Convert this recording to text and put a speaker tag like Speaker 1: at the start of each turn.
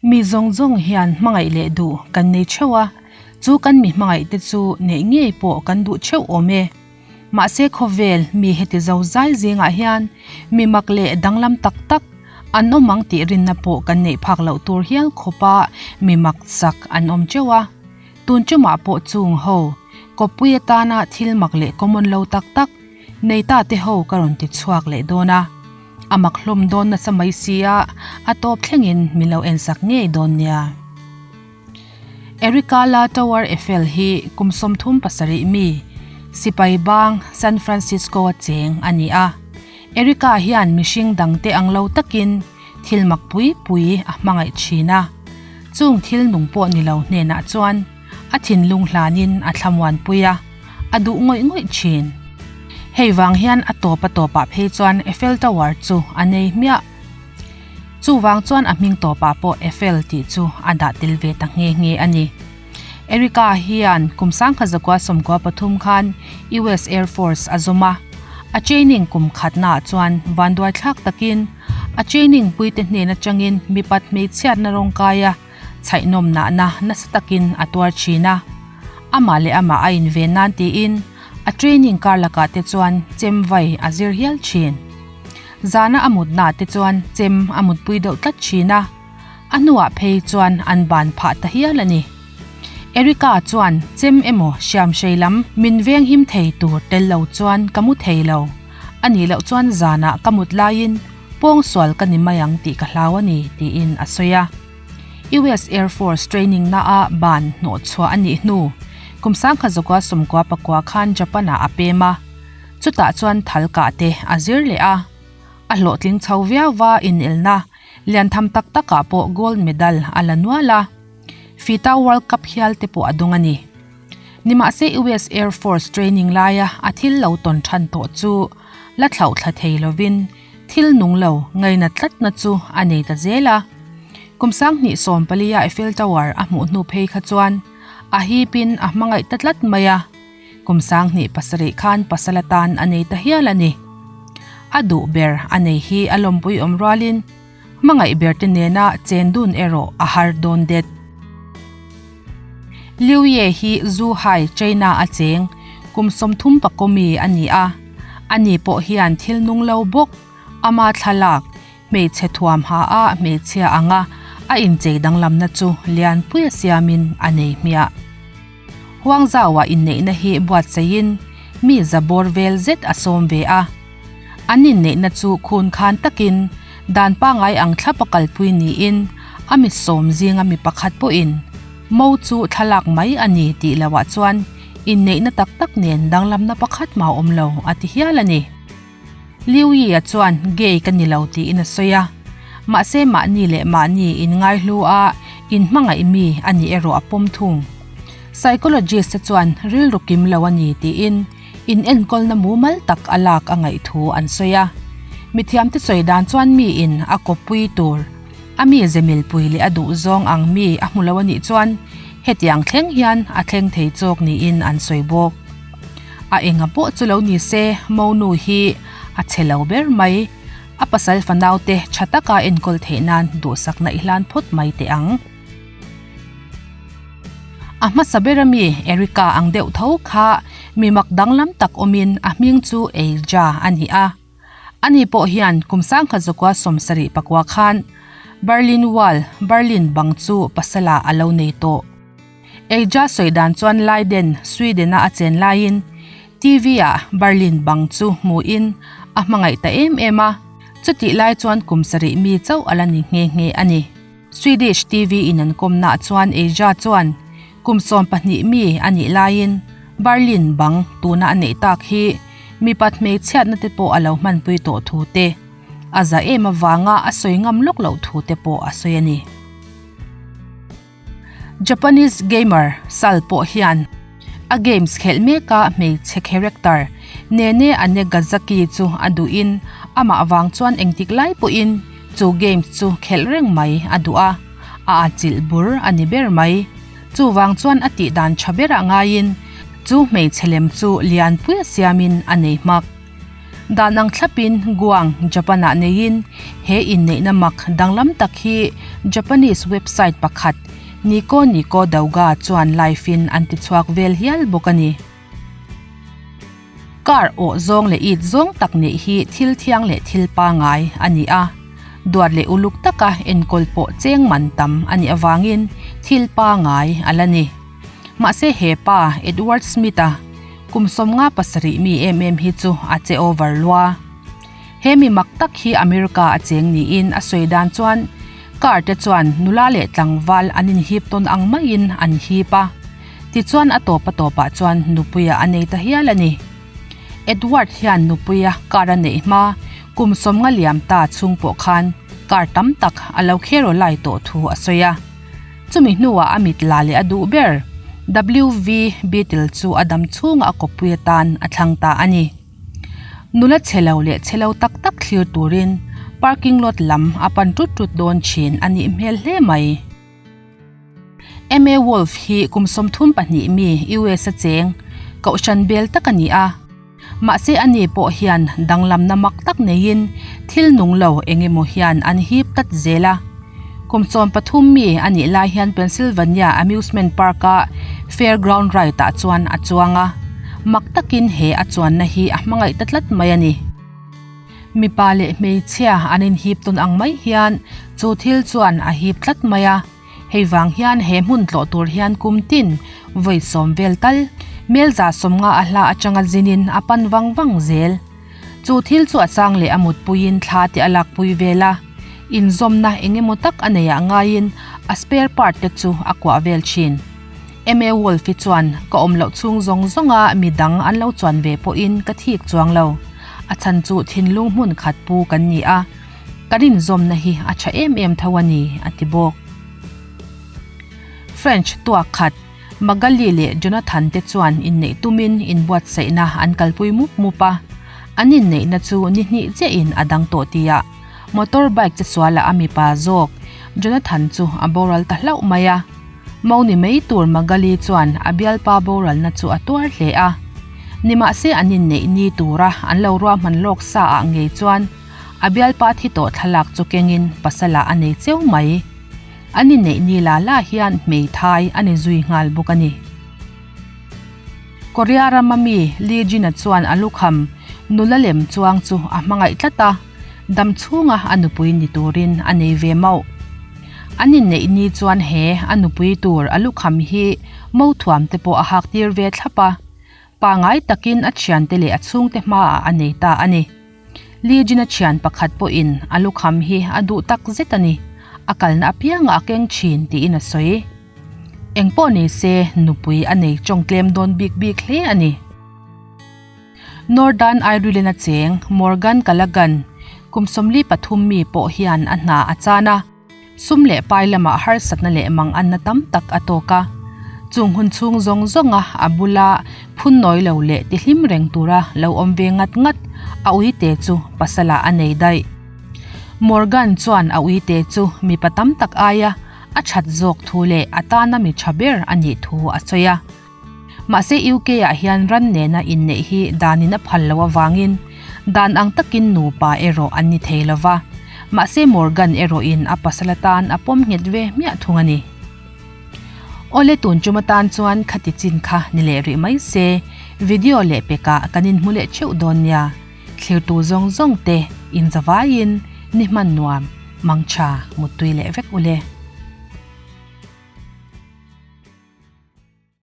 Speaker 1: Mi zawng zawng hian hmangaih leh duh kan nei theuh a, chu kan mi hmangaih te chu neih ngei pawh kan duh theuh awm e. Mahse khawvel mi heti zo zai zingah hian mi mak leh danglam tak tak an awm ang tih rinna pawh kan neih phak loh tur hial khawpa mi mak chak an awm teuh a. Tun tumah pawh chung ho kawppui atana thil mak leh common lo tak tak nei ta te ho ka rawn ti chhuak leh dawn a. A mak hlawm dawn nasa mai sia, a tawp thlengin min lo ensak ngei dawn nia. Erika La Tower Eiffel hi kum 37 mi, sipai bang San Francisco-a cheng a ni a. Erika hian mihring dangte ang lo takin thil mak pui pui a hmangaih thin a. Chung thil nung pawh ni lo hnenah chuan a thinlung hlanin a thlamuanpui a, a duh ngawih ngawih thin. Hei vang hian a tawp a tawpah phei chuan Eiffel Tower chu a nei hmiah. Chuvang chuan a hming tawpah pawh Eiffel tih chu a dah tel ve ta nghe nghe a ni. Erika hian kum 1993 khan US Air Force a zawm a, a training kum khatnaah chuan vanduaithlak takin a training puite hnen atangin mipat hmeichhiatna rawngkaia chhaihnawm nahna nasa takin a tuar thin a. Amah leh amah a inven nan tiin a training kar lakah te chuan chem vai a zir hial thin. Zana a mutnaah te chuan chem a mutpui deuh tlat thin a, a hnuah phei chuan an ban phah ta hial a ni. Erika chuan chem emaw hriamhrei lam min venghim thei tur tel lo chuan ka mu thei lo, a nih loh chuan zanah ka mut laiin pawngsual ka ni mai ang tih ka hlau a ni tiin a sawi a. US Air Force training na a ban hnawh chhuah a nih hnu kum 1994 khan Japan ah a pem a, chutah chuan thal kah te a zir leh a. A hlawhtling chho viau va inelna lian tham tak tak ah pawh gold medal a la nual a, FITA World Cup hial te pawh a dawng a ni. Nimahse US Air Force training laia a thil lo tawn than tawh chu la thlauh thla thei lovin thil nung lo ngaina tlatna chu a nei ta zel a. Kum 2014 a Eiffel Tower a hmuh hnu phei kha chuan a hipin a hmangaih ta tlat mai a, kum 2007 khan pasal atan a nei ta hial a ni. A duh ber a nei hi a lawmpui awm rualin hmangaih ber te nena chen dun erawh a har dawn det. Liu Ye hi Zhuhai, China a cheng kum 30 mi a ni a. Ani pawh hian thil nung lo bawk, ama thlalak, hmeichhe thuam ha a hmeichhia anga a inchei danglamna chu lianpui a siamin a nei hmiah. Huangzauah inneihna hi buatsaihin mi za bawr vel zet a sawm ve a. An inneihna chu khun khan takin dan pangngai ang thlap a kalpui niin a mi sawm zinga mi pakhat pawhin mo chu thlalak mai a ni tih loah chuan inneihna tak tak nen danglamna pakhat mah a awm lo a ti hial a ni. Liu Yi-a chuan gay ka ni lo tiin a sawi a, mahse mahni leh mahni inngaihlu a inhmangaih mi a nih erawh a pawm thung. Psychologist te chuan rilru kim lo a ni tiin in enkawlna mumal tak a lak a ngaih thu an sawi a. Mithiamte sawi dan chuan miin a kawppui tur, a mi zemilpui leh a duhzawng ang mi a hmu lo a nih chuan hetiang thleng hian a thleng thei chawk niin an sawi bawk. A enga pawh chu lo ni se, Monu hi a chhe lo ber mai. A pasal fanaute tha taka enkawl theih nan duhsakna i hlan phawt mai teh ang. A hmasa ber ami Erika ang deuh tho kha mi mak danglam tak awmin a hming chu Eija a ni a. Ani pawh hian kum 1974 khan Berlin Wall, Berlin bang chu pasalah a lo nei tawh. Eija sawi dan chuan Leiden, Sweden-a a chen laiin TV-ah Berlin bang chu hmuhin a hmangaih ta em em a, chutih lai chuan kum sarih mi chauh a la ni nghe nghe a ni. Swedish TV in an kawmnaah chuan Eija chuan kum 12 mi a nih laiin Berlin bang tuna a neih tak hi mipat hmeichhiatna te pawh a lo hmanpui tawh thu te, a za em avanga a sawi ngam lawk loh thu te pawh a sawi a ni. Japanese gamer Sal pawh hian a games khelh meka hmeichhe character Nene Anegazaki chu a duhin amah vang chuan engtik lai pawhin chu games chu khelh reng mai a duh a, a atchilh bur a ni ber mai. Chuvang chuan a tih dan tha berah ngaiin chu hmeichhe lem chu lianpui a siamin a nei hmak. Dan ang thlapin Guang, Japan-ah neiin he inneihna mak danglam tak hi Japanese website pakhat Nico Nico Douga chuan live-in an tichhuak vel hial bawk a ni. Car awh zawng leh it zawng tak neih hi thil thiang leh thil pangai a ni a, duat leh uluk taka enkawl pawh cheng man tam a nih avangin thil pangai a la ni. Mahse he pa Edward Smith-a kum 57 mi em em hi chu a che over lua. He mi mak tak hi America a cheng niin a sawi dan chuan car te chuan nula leh tlangval an inhip tawn ang maiin an hip a. Tichuan a tawp a tawpah chuan nupuia a nei ta hial a ni. Edward hian nupuia car a neih hma kum 50 liam ta chhung pawh khan car tam tak a lo kheraw lai tawh thu a sawi a. Chumi hnuah a mit la leh a duh ber WV Beetle chu a dam chhunga a kawppui atan a thlang ta a ni. Nula chhe lo leh chhe lo tak tak thlir turin parking lot lam a pan tut tut dawn thin a nih hmel hle mai. MA Wolf hi kum 32 mi US a cheng kohhran bel tak a ni a. Mahse ani pawh hian danglamna mak tak neiin thil nung lo eng emaw hian an hip tlat zel a. Kum 13 mi a nih lai hian Pennsylvania Amusement Park-a Fairground Ride-ah chuan a chuang a. Mak takin he a chuanna hi a hmangaih ta tlat mai a ni. Mipa leh hmeichhia an inhip tawn ang mai hian chu thil chuan a hip tlat mai a. Hei vang hian he hmun tlawh tur hian kum tin vawi sawm vel tal mel 150 a hla atanga zinin a pan vang vang zel. Chu thil chu a chang leh a mutpuiin thla te a lakpui vel a, inzawmna eng emaw tak a neiah ngaiin a spare part te chu a kuah vel thin. MA Wolf-i chuan ka awm loh chhung zawng zawnga mi dang an lo chuan ve pawhin ka thik chuang lo. A chhan chu thinlung hmun khat pu kan ni a, kan inzawmna hi a tha em em tho a ni, a ti bawk. French tuak khat Magali leh Jonathan te chuan inneih tumin inbuatsaihna an kalpui mup mup a, an inneihna chu ni hnih chiahin a dang tawh tia motor bike che sualah a mipa zawk Jonathan chu a boral ta hlauh mai a. Mo ni mai tur Magali chuan a bialpa boralna chu a tuar hle a. Nimahse an inneih ni tura an lo ruahman lawk sa ah ngei chuan a bialpa thi tawh thlalak chu kengin pasalah a nei cheu mai. An inneih ni la la hian hmeithai a ni zui nghal bawk a ni. Korea rama mi Lee Jin-a chuan a lukham nula lem chuang chu a hmangaih tlat a, dam chhunga a nupui ni turin a nei ve mauh. An inneih ni chuan he a nupui tur a lukham hi mo thuam te pawh a hak tir ve thlap a, pangai takin a thiante leh a chhungte hmaah a nei ta a ni. Lee Jin-a thian pakhat pawhin a lukham hi a duh tak zet a ni, a kalna apiangah a keng thin tiin a sawi. Eng pawh ni se nupui a nei tawng tlem dawn bik bik hle a ni. Northern Ireland-a cheng Morgan Callaghan, kum 43 mi pawh hian a hna a chan a, sum leh pai lamah harsatna leh manganna tam tak a tawk a. Chung hun chhung zawng zawnga a bula phun nawi lo leh tihlim reng tura lo awm ve ngat ngat a uite chu pasalah a nei daih. Morgan chuan a uite chu mipa tam tak aia a that zawk thu leh a tana mi tha ber a nih thu a sawi a. Mahse UK ah hian ran nena inneih hi danin a phal loh avangin dan ang takin nupa erawh an ni thei lo va. Mahse Morgan erawhin a pasal atan a pawm nghet ve hmiah thung a ni. Awle tun tum atan chuan khati chin kha ni leh rih mai se, video leh pekah kan inhmu leh theuh dawn nia. Thlirtu zawng zawng te inzavaiin ni hman nuam, mangtha, muttui leh vek ule.